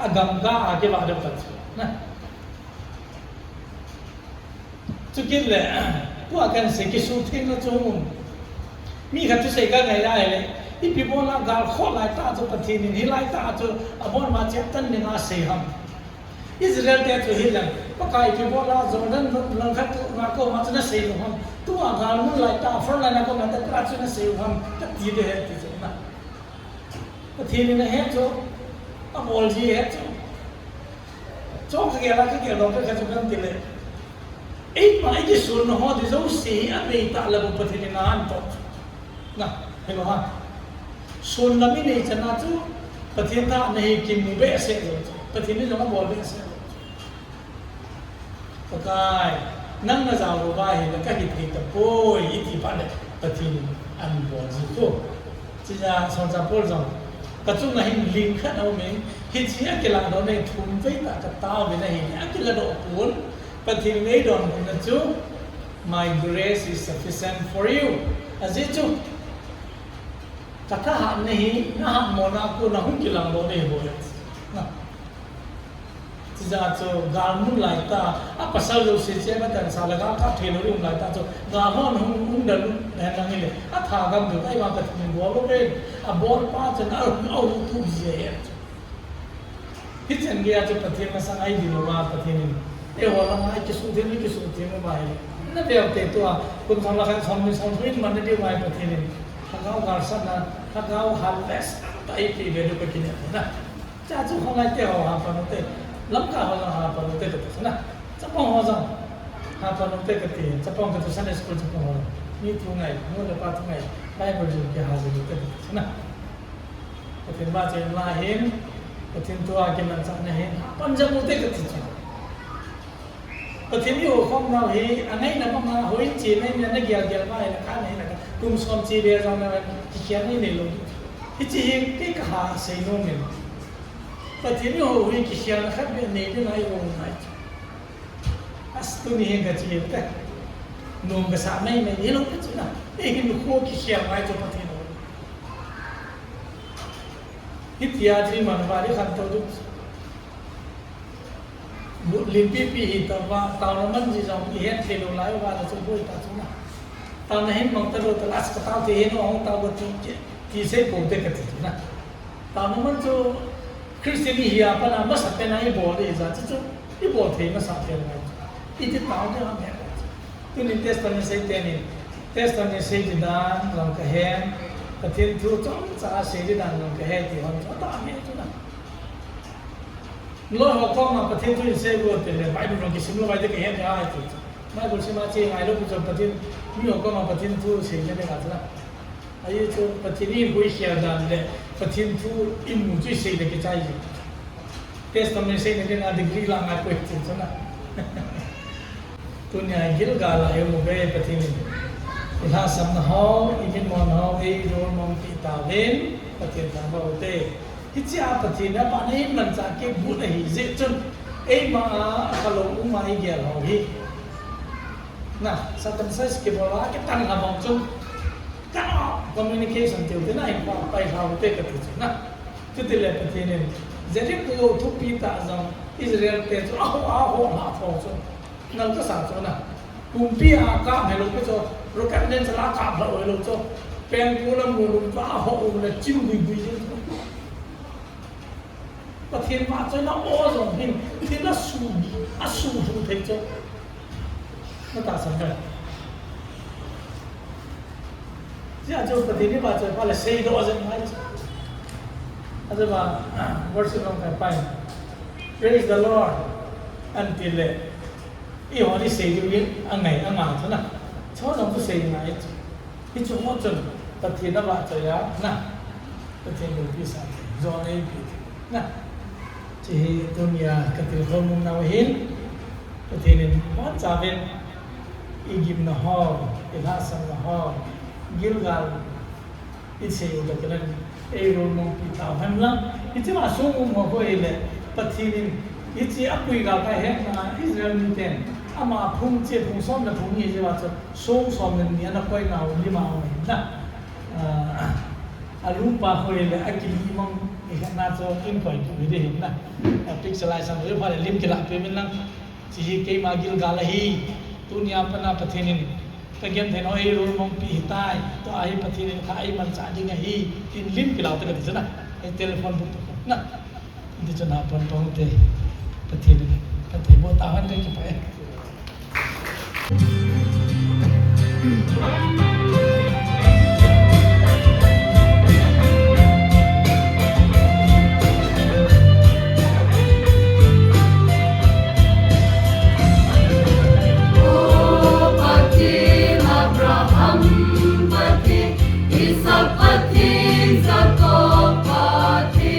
Agamkai a kivah deu ta chu. Na. Chukit le, tua kan sei kisuthengna chu um. Mi khat thusei kangai lai le, ipi bola gal khoh lai tah chu Pathen in hilai tah chu abon ma cheptan dinga asei ham. Israel te chu hilang, Pakai ipi bola Jordan langkhat tu nga koma chu nasei u ham. Tua gal mun lai tah front line a koma tah chu nasei u ham. Kati ding ahi ti chu na. Pathen in ahe chu, abol ji ahe chu. Chong kagel a kagel lou khat chu kan ti le. Eima ikisunna ho ding jouse hi abei tah le bou Pathen in ahin toh. Na, hello ha. Sunna mi nei chan a chu Pathen tha nahi kimu behseh lou chu. Pathen in jong abol behseh lou chu. Pakai, nang najao lou va ahile kahithei tapoi, iti phat le Pathen in ahin bol ji chu. Chujeh a Solchah Paul jong, kachunga hin ling khat aume, hiche akiladoh na hi thum vei tah kataovin ahile, akiladoh pon, Pathen in eidonbutna chu, My grace is sufficient for you. Ajeh chu, kathahatna hi, nahatmona a kona hung kilangdoh na hi bou ahi. Na. Chujeh a chu gal mun lai tah, apasal jouse chema tansa le gal kap thei lou ding um lai tah chu, gal hon hung, hung dal u, na nang hile, athagam ding, eima Pathen in bol lou ve, abol pa chun a, ahutup ji ahi chu. Hichan geiya chu Pathen masang a idin uva Pathen in, eiho langa ikisuhtheng, ikisuhtheng uva hile, na veu te tua, kum som le khat, som ni, som thum in manna diu ngai Pathen in, lhagao galsatna, lhagao harvest, tah eipeh ve diu kakinem na. Chua chu kholai te ho hapan u te, Lamka ho jong hapan u te kati na. Chapang ho jong hapan u te kati, chapang kati Sunday school chapang ho jong. Mi thu ngai, nu le pa thu ngai, Bible jong kihal u te kati na. Pathen vahchoi la hin, Pathen thu a kimanchahna hin, hapan jeng u te kati chu. Pathen eiho khom nau hi, angaina banga, houin chena in, nagel gel ma in, akhan in, kum som che be jong na, kikhel nei nei lou. Hiche hi kei kaha sei nom in. Pathen eiho hi kikhelna khat beh nei ding ahi bou ngai. As tuni hin kache te. Nom kasah mai mai, hilou te chu na. Eihin kho kikhel ngai chu Pathen eiho. Hitia chu iman uva ding khantou ding. Limpipi hi tauva, taona man ji jong ihet thei lou lai uva le chu boi ta chu na. Taona hin mang talou tala, asa katao thei hin, ahung tao go ti, ti sei pou te kati chu na. Taona man chu Christian ihi a pat a masapen a ibol ding ijat chu, chu ibol thei masat thei ngai chu. Iti tao ding ham he. Tunin testimony sei tenin, testimony sei ding dan jong kahen, Pathen thu chomcha sei ding dan jong kahe ti hon chu atah ahi chu na. Loi ho koma Pathen thu in sei got teng le, Bible jong kisim lou vai te kahet ding ahi ti. Bible sim a che ngai lou pi chu Pathen, mi ho koma Pathen thu sei ding ahi chu na. Ahi chu Pathen in boi khel dan le, Pathen thu imu chu isei le kichai ji. Testimony seina dinga degree la ngai poi ti chu na. Tunia Gilgal a imu uve Pathen in. Ilhahsamna ho, imitmona ho, eirolmong pi tauvin, Pathen thangvah u te. Hichea Pathen in abana imanchah kibut ahi jeh chun, eima a, akhalou um a igel ho hi. Na, circumcise kibol a, kitan lha bang chun, ka communication tiu te na, in pa, pai lha u te kati chu na. Chuti le Pathen in, Jericho thupi tah jong, Israel te chu, aho, aho, lha tho chu. Nal kasa chu na. Pumpi a kap helou pi chu, rocket launcher a kap lha u helou chu. Pengpu lam mu lum chu, aho u le chim gui gui jeng chu. Pathen vahchoina aw jong hin, thil asu, asu lhu thei chu. Na tahsan kai. Hijeh a chu Pathen i vahchoi phat le seidoh jeng ngai chu. Ajeh a, verse jong kai pai. Praise the Lord. An ti le. Eiho ni sei diu in angai, anga chu na. Chu jong chu sei ngai chu. Hichu ho chun Pathen a vahchoi a na. Pathen loupi sa. Jona ipi na. Hiche hi tunia ka tilkhouna u ahin. Pathen in bonchauvin i gimna ho, i lhahsamna ho, Gilgal i sei u tah khat in eirolmong pi tau hen lang. Hiche ma sung um ho koi le Pathen in hiche a pui gal kai hetna Israel miten ama phung che phung som le phung ni jeh a chu song som le ni ana koi nau lima u ahin na. Ah, alupa khoi le akili mang, i khat na chu in koi tu hi de hin na. Ah, picture lai sang le pha le lim kila pe min lang. Chi hi keima Gilgal ahi. Tunia pana Pathen in ka gen thei no ei rul mong pi hi tai. Tua hi Pathen in kha ei mancha ding ahi. Tin lim kila ta ka ti chu na. Ei telephone book ta na. Ti chun ha pon pon te, Pathen in, Pathen bo ta han te ki pa e. O Pathen, Abraham Pathen, Isaac Pathen, Jacob Pathen.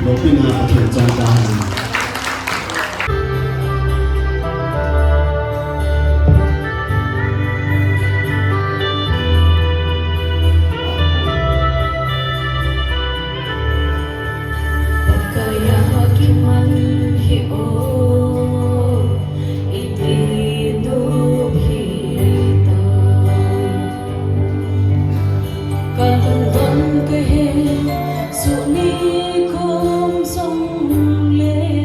Lopina a thil chang ta hen. Kaya kiman hi o, iti du hi ta. Kalungdon kahe, suni kom song le.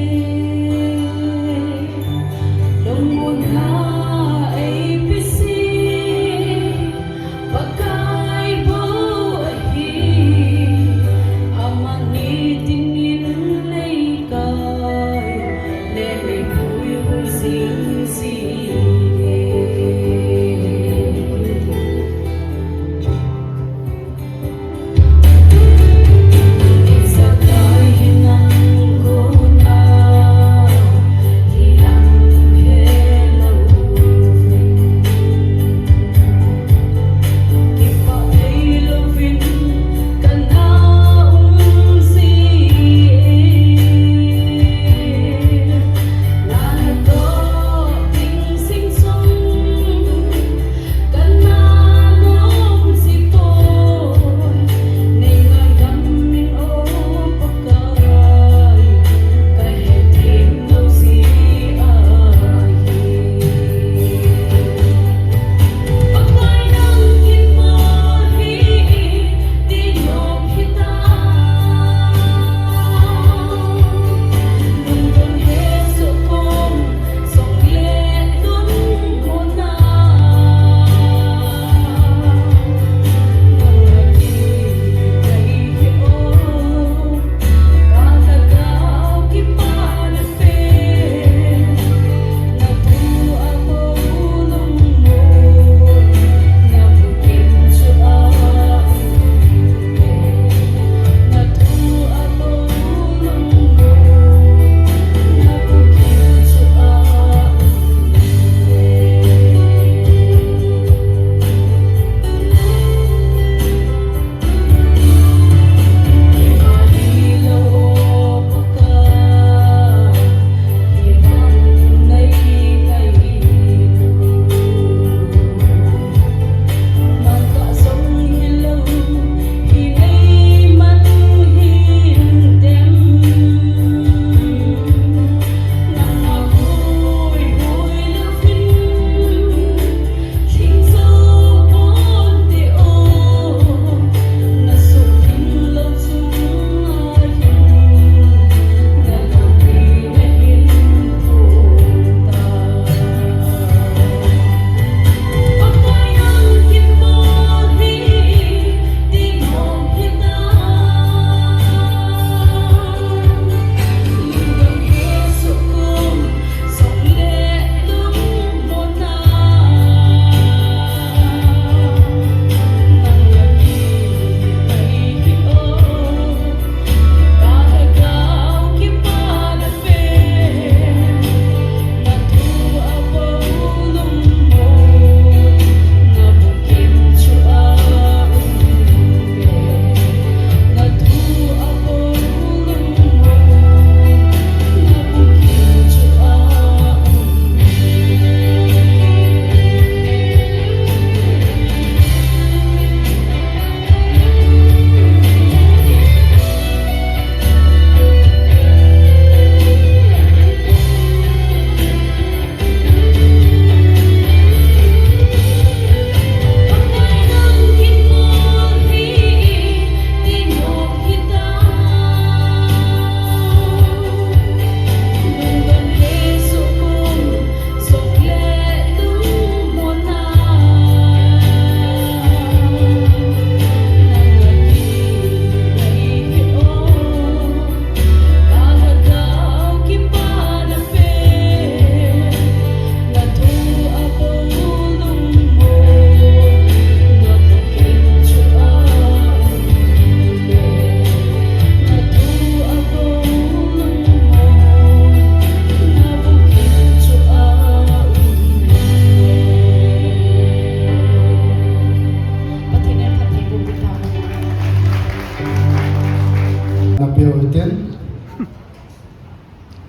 Tin,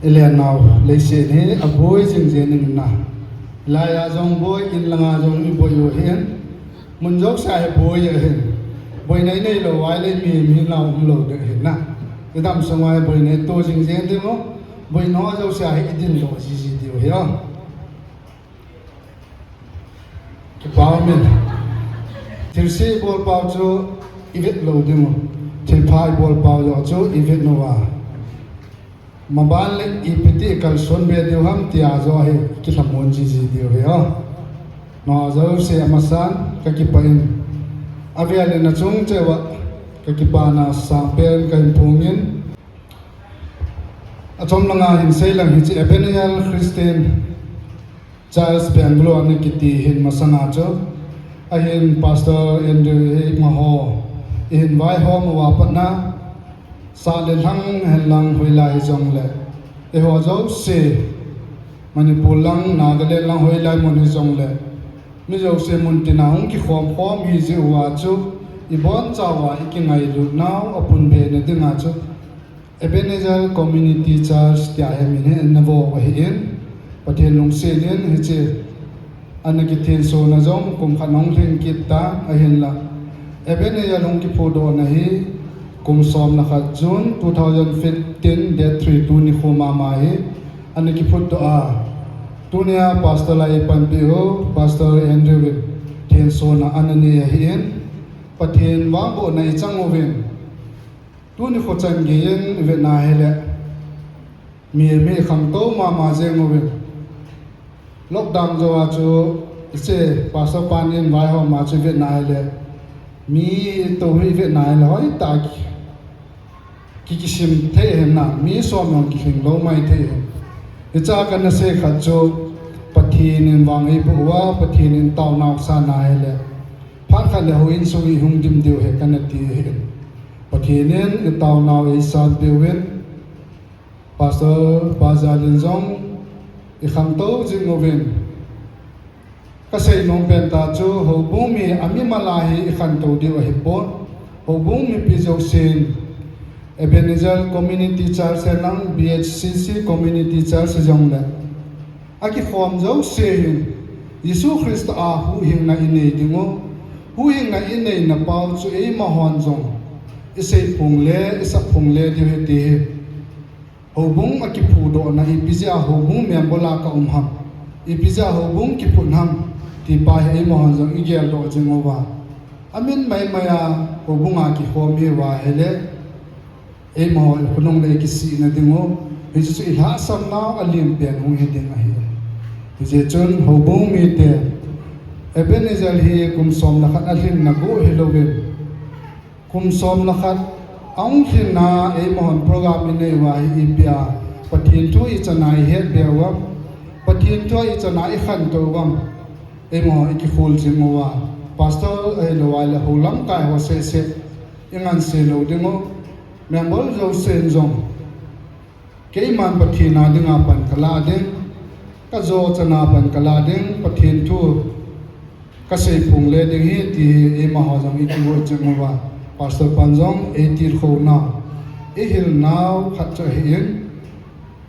ilen nau leiset hi aboi jing jeng in na. Laiya jong boi, in langa jong iboi u hin. Mun jousea hi boi ahin. Boina inei lou uva ahile mi, mi nau umlou ding ahin na. Idam sunga hi boina ito jing jeng ding u. Boina jousea hi idin lou jiji diu hi o. Kipah umin. Thilse ibol pau chu ivet lou ding u. Thilpha ibol pau joh chu ivet uva. Maban le ipi ti kalson be diu ham tia joh hi kilhamon jiji diu hi o. Nangho jouse amasan kakipah in. Avel in achung cheh uva kakipana sangpen kahin phong in. Achom langa hin sei lang hiche Ebenezer Christian Church Bangalore ana kiti hin masanga chu. Ahin Pastor Andrew hi amaho ihin vaihom uva patna. Sah le lhang hen lang hoilai hijongle. Eiho jouse Manipur lang, Nagaland lang hoilai mun hijongle. Mi jouse mun tina hung kikhom khom hi jeh uva chu. Ibonchauva ikingailut nau apunbe na dinga chu. Ebenezer Community Church tia hi min hi ana vo u ahin, Pathen lungset in hiche ana kithensona jong kum khat ahung lhing kit tan ahinla. Ebenezer hung kiphudohna hi kum som le khat June two thousand fifteen date three tuni kho mama hi ana kiphutdoh a. Tunia Pastor lai panpi u, Pastor Andrew in thensona ana nei ahin, Pathen vangbohna ichang uvin. Tuni kho chan geiyin ivet na hile, mi, mi khangtou mama jeng uvin. Lockdown jou a chu, hiche Pastor pan in vaihom a chu ivet na hile, mi tou hi ivet na hile, hoitah ki, ki, kisim thei ahin na, mi som jong kilhing lou mai thei ahin. Hichea kana sei khat chu, Pathen in vang eiboh uva, Pathen in taonau sa na hile, phat khat le houin sung ihung dim diu ahi kana ti ahin. Pathen in itaonau eisan peh uvin, Pastor Pajal in jong ikhangtou jing uvin. Kasei nom pen tah chu houbung mi amimal a hi ikhantou diu ahipon. Houbung mipi jousen Ebenezer Community Church hen lang, B H C C Community Church hijongle, akikhom jouse hin Jesu Christa a huhhingna inei ding u. Huhhingna ineina pau chu eimahon jong iseiphong le, isahphong le diu ahi ti hi. Houbung akiphudohna ipi jeh a houbung member a kaum ham, ipi jeh a houbung kiphut ham, ti pa hi eimahon jong igeldoh jing uva. Amin maimai a houbung a kikhom ihiuva ahile, eimaho khonung le ikisihna ding u, hiche chu ilhahsam nau alen pen hung hi ding ahi. Hijeh chun houbung mite, Ebenezer hi kum som le khat alhinna gu hilouvin, kum som le khat ahung lhinna eimahon program inei uva hi ipi a Pathen thu ichan a ihet be uvam, Pathen thu ichan a ikhantou uvam, eimaho ikikhol jing uva, Pastor ahilou le hou lamkai ho seh seh ingansei lou ding u, member jousen jong, keiman Pathen a dinga pan kalah ding, kajo chan a pan kalah ding, Pathen thu kaseiphong le ding ahi ti hi eimaho jong ikigot jing uva, Pastor pan jong eitilkhouna, ihilnau khat chu ahin,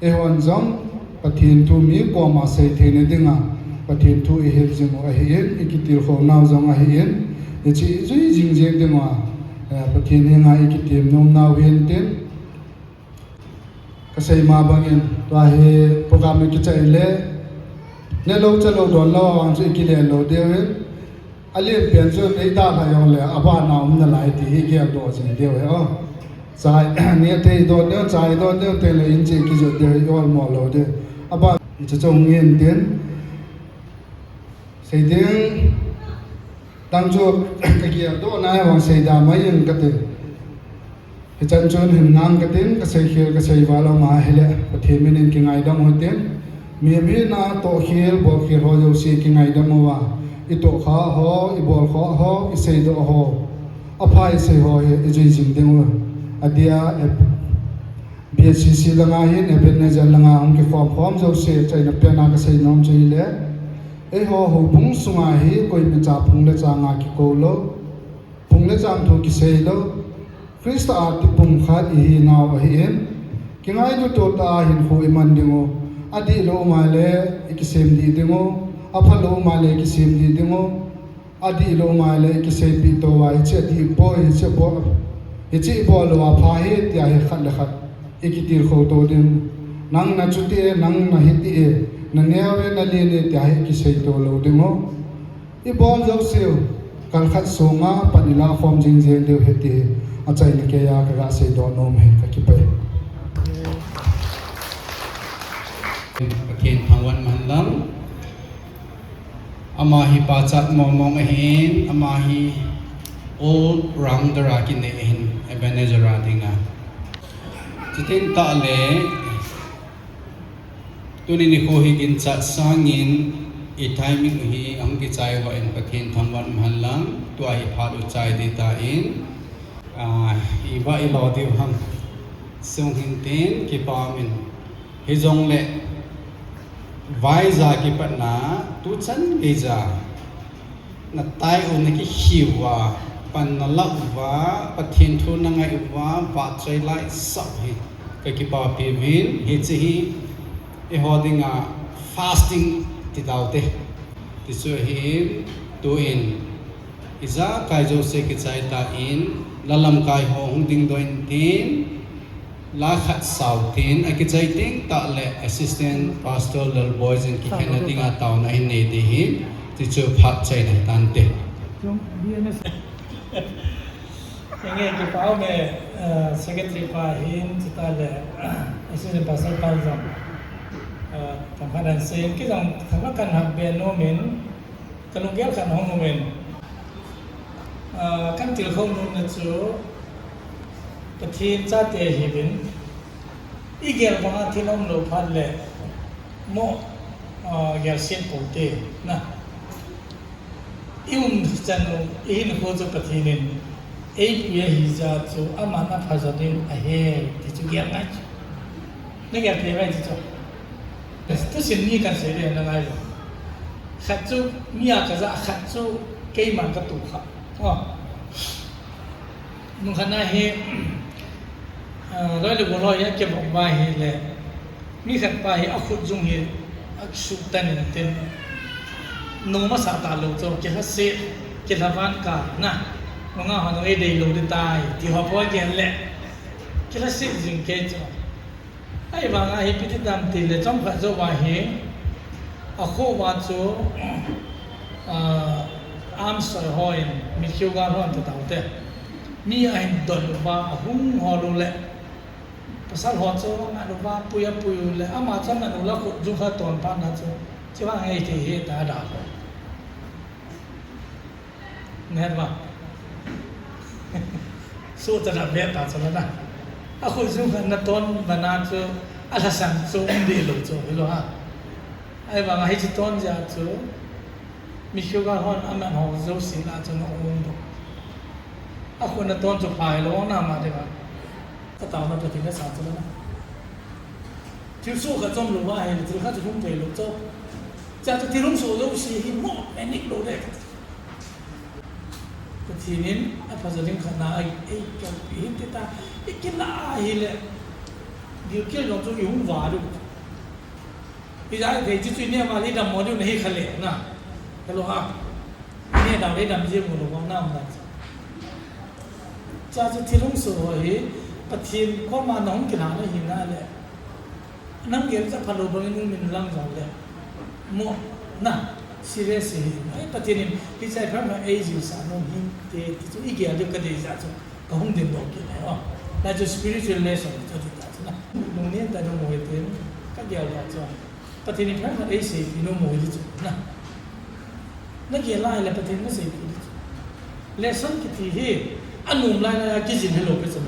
eihon jong Pathen thu mi koma seitheina dinga Pathen thu ihil jing u ahin, ikitilkhounau jong ahin, hiche ijui jing jeng dinga, eh, Pathen henga ikitem nomnau hintin, kasei ma bangin, tua hi program hi kichai le, nelou chalou donlou vang chu ikile lou diu ahin, alen pen chu eidalha jongle, abana um nalai ti hi igeldoh jing diu ahi o. Chai, nehthei don diu, chai don diu, teng le in chu ikijot diu ahi, iolmo lou diu. Aban, hiche chu hung hintin. Sei ding, dang chu kageldohna a vang seida mai inge kati. Hichan chun hin ngang katin, kaseikhel kaseival um ahile, Pathen min in kingaidam uhitin. Mi, mi na tohkhel, bolkhel ho jouse kingaidam uva. Itohkhah ho, ibolkhah ho, iseidoh ho, apha isei ho hi ijui jing ding u. Adia, eh, B H C C langa hin, Ebenezer langa hung kikhom khom jouse, achaina pena kasei nom chu hile, eiho houbung sunga hi koimacha phung le changa kikou lou, phung le chang thu kisei lou, Christa a tipum khat ihi nau ahin, kingaito tah a hinkho iman ding u, adihlou um a le ikisem dih ding u, aphalou um a le ikisem dih ding u, adihlou um a le ikiseipeh tou a, hiche adih poi, hiche bol, hiche ibol lou a pha hi tia hi khat le khat ikitilkhou tou ding. Nang nachuti e, nang nahi ti e, naneo e, nalen e tia hi ikisei tou lou ding u. Ibol jouse u, kal khat sunga pan ilah khom jing jeng diu ahi ti hi achaina keiya kaga seidoh nom ahi, kakipah e. Pathen thangvah in umhen lang. Ama hi pachat mong mong ahin, ama hi all rounder a kinei ahin, Ebenezer a dinga. Chuti tah le, tuni nikho hi ginchat sangin i timing u hi ahung kichai uva in Pathen thangvah in umhen lang, tua hi phat u chai ding tan, ah, iva ilo diu ham. Sung hin tin, kipah in. Hijongle, vaija kipatna, tuchan geija natai u, nakikhiu va, pan nalah uva, Pathen thu nangai uva, vahchoi laisah u hi kakipapi uvin, hiche hi eiho dinga fasting ti taute. Tichu ahin, tuin ijakai jouse kichai tan, la lamkai ho hung dingdoh in tin, la khat sao tin, akichai teng tah le Assistant Pastor Lalboi jong kikhenna dinga taona hin nei ding ahi, tichu phat chaina tante. Inge, kipah ume, eh, Secretary pa hin, chutah le, Assistant Pastor pa jong, eh, themkhat ahin sei, kei jong themkhat kahin hap be nom in, kalunggel khat ahung um in, ah, kahin tilkhou nomna chu, Pathen chate ihiuvin, igel banga thil aum lou phat le, mo, ah, gelset poute, na. I um chan u, i hinkho chu Pathen in eipui ahijeh chun, aman aphajo ding ahi, ti chu gel ngai chu. Nagel thei ngai chu. Thusim ni kahin sei ding ngai lou. Khat chu mi a kajah, khat chu keiman katoh kha. Oh. Nung khat na hi, ah, loi le gol ho hi akivop uva ahile, mi khat pa hi akhut jung hi asuh tan in tin. Nung masa talou chu, kilhaset, kilhavan ka na. Nungah ho nung eidei lou ding tai, ti ho po gel le. Kilhaset jing kei chu. Ahivanga hi ipi ti tam tile, chomkhat jouva hi, akhoh uva chu, ah, arms soi hon, mitkhu gal hon ti taute. Mi ahin don uva, ahung hol u le, pasal ho chu angat uva, pui apui u le, ama chu angat u le, khut jung kha ton phat na chu, chuvang eithei hih ta da. Nahet uva. Suhchat a vet ta chu la na. Akhut jung kha naton bana chu, alhasam chu um deh lou chu, hilou ham. Ahivanga hiche ton jeh a chu, mitkhu gal hon aman ho jouse lah a chu na um doh. Akhut naton chu pha hilou na ma ding a. Kataona Pathen in asah chu la na. Thilsoh khat chom lou va ahile, thil khat chu lhung thei lou chu. Chua chu thil lhung soh jouse hi mo, panic lou ding. Pathen in aphajo ding khat na a, ei, eikelpeh hin ti ta, i kilah ahile, gilkel jong chu i hung va diu. Hijeh a thei chu chu i neh uva le i dammo diu nahi kha le na. Hello ha. I neh dan le i dam jeng u lou vang na um dan. Chua chu thil lhung soh ho hi, Pathen koma na hung kilah na hi na le. Nang gel chu aphalou bangin um in lang jong le. Mo, na, serious hi. Ai, Pathen in, hiche hi phabep a eijilsah nom hinte, ti chu i gel diu kadei jeh chun, kahung dingdoh kit ahi, o. Lai chu spiritual lesson chu ti ta chu na. Lungnem tah in um u hitin, kagel doh chu. Pathen in phabep a eiseipeh nom u hi chu, na. Nagel lai le Pathen in naseipeh ding chu. Lesson kiti hi, anom lai lai a kijil hilou pi chu.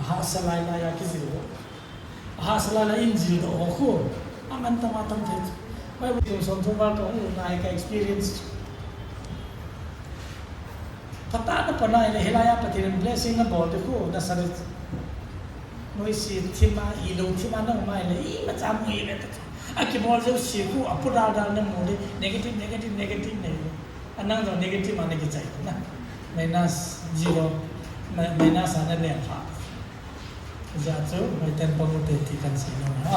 Ahahsa lai lai a kijil ho. Ahahsa lai lai in jil doh ho khu. Aman tam a tam thei chu. Bible kum som thum val kahung lut nai ka experience chu. Phatah a napan ahile hilai a Pathen in blessing nabol ding khu nasa ding chu. Noise thim a, ilou thim a naum ahile, imacha mu le ta chu. Akibol jouse khu, apu dal dal namu le, negative, negative, negative nei. Anang jong negative a nakichai na. Minus zero. Mai, mai nasa na leng kha. Hijeh chun, mai ten pang ute ti kan sei nom e.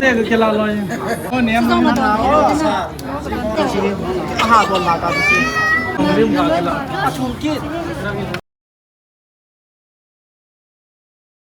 Te ka kila loi. O ne ma. Aha, bol la ta si. Rim ka kila. A chul ki.